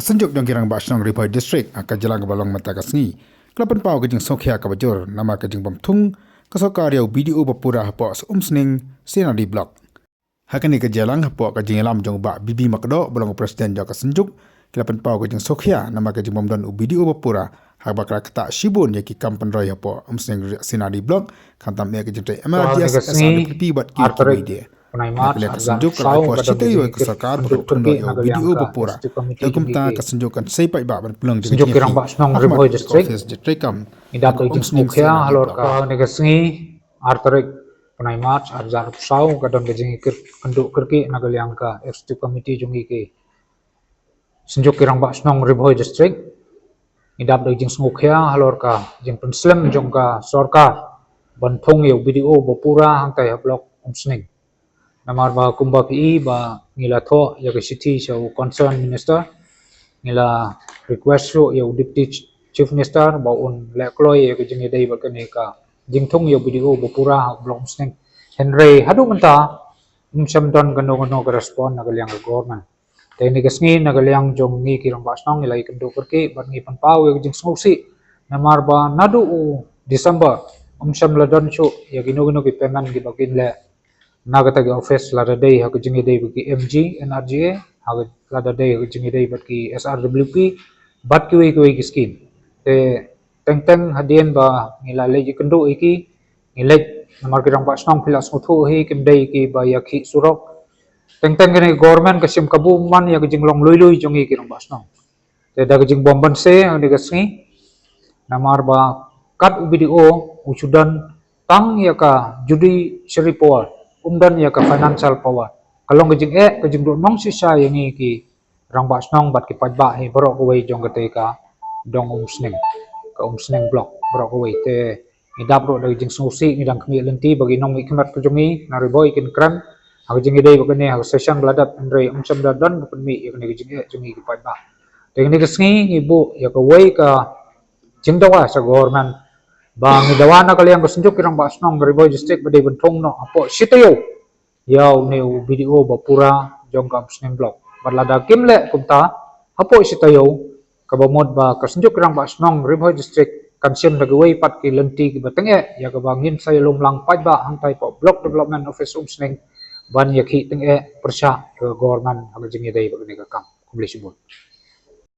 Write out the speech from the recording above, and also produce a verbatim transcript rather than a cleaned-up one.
Synjuk jong ki Rangbah Shnong Ri Bhoi District ha ka jingïalang kaba long mynta ka sngi ka la pynpaw ka jingsngewkhia kaba jur namar ka jingbym thung ka sorkar ïa u B D O ba pura hapoh Umsning C and RD Block. Ha kane ka jingïalang hapoh ka jingïalam jong u Bah B B Makdoh ba long u President jong ka Synjuk, ki la pynpaw ka jingsngewkhia namar ka jingbym don u B D O ba pura, haba ka la ktah shibun ïa ki kam pynroi hapoh Umsning C and RD Block, khamtam eh ka jingtrei M R G S, S R W P bad ki ki media. Ka Synjuk ka la ai por shitei ïa ka sorkar ba kan thung noh ïa u B D O ba pura. Te kumta ka Synjuk kan sei paidbah ban pynlong jingkhia ha khmat ka office jingtrei kam. Ngi dap da ka jingsngewkhia halor ka, ha kane ka sngi, ar tarik bnai March ar hajar arphew saw, ka don ka jingkynduh kyrkieh na ka liang ka Executive Committee jong ngi ki Synjuk ki Rangbah Shnong Ri Bhoi District. Ngi dap da ka jingsngewkhia halor ka jingpynslem jong ka sorkar ban thung ïa u B D O ba pura hangtai ha Block Umsning. Namar ba kumba phi i ba ngi la thoh ïa ka shithi sha u Concerned Minister, ngi la request ruh ïa u Deputy Chief Minister ba un leh kloi ïa ka jingïadei bad kane ka jingthung ïa u B D O ba pura ha Block Umsning. Hynrei haduh mynta ym shym don kano kano ka respond na ka liang ka government. Te ha kane ka sngi na ka liang jong ngi ki Rangbah Shnong ngi la ïakynduh kyrkieh bad ngi pynpaw ïa ka jingsngewsih namar ba naduh u December ym shym la don shuh ïa kino kino ki payment kiba kin leh na kata ka office, lada dei ha ka jingïadei bad ki M G N R G S, ha ka, lada dei ha ka jingïadei bad ki S R W P bad kiwei kiwei ki skim. Te teng teng hadien ba ngi la leit ïakynduh ïa ki, ngi leit namar ki Rangbah Shnong phi la sngewthuh hi, kim dei kiba ïakhih surok. Teng teng kane ka government ka shim kabu man ïa ka jinglong lui lui jong ngi ki Rangbah Shnong. Te da ka jingbym banse ha kane ka sngi namar ba kat u B D O u shu don tang ïa ka judiciary power, um don ïa ka financial power. Ka long ka jingeh, ka jingduhnong shisha ïa ngi ki Rangbah Shnong bad ki paidbah hi baroh kawei jong kata ka dong Umsning, ka Umsning Block baroh kawei. Te ngi dap ruh da ka jingsngewsih, ngi dang khmih lynti ba ki nongmihkhmat ka jong ngi na Ri Bhoi kin kren ha ka jingïadei bad kane ha ka session ba la dep, hynrei ym shym da don ba pynmih ïa kane ka jingeh jong ngi ki paidbah. Te ha kane ka sngi ngi buh ïa kawei ka jingdawa sha government ba ngi dawa na ka liang ka Synjuk ki Rangbah Shnong Ri Bhoi District ba dei ban thung noh hapoh shi taïew ïa une u B D O ba pura jong ka Umsning Block. Bad lada kim leh kumta hapoh shi taïew, kaba mut ba ka Synjuk ki Rangbah Shnong Ri Bhoi District kan shim da kiwei pat ki lynti kiba tyngeh ïa kaba ngin sa ïalum lang paidbah hangtai hapoh Block Development Office Umsning ban ïakhih tyngeh pyrshah ïa ka government ha ka jingïadei bad kane ka kam. Khublei shibun.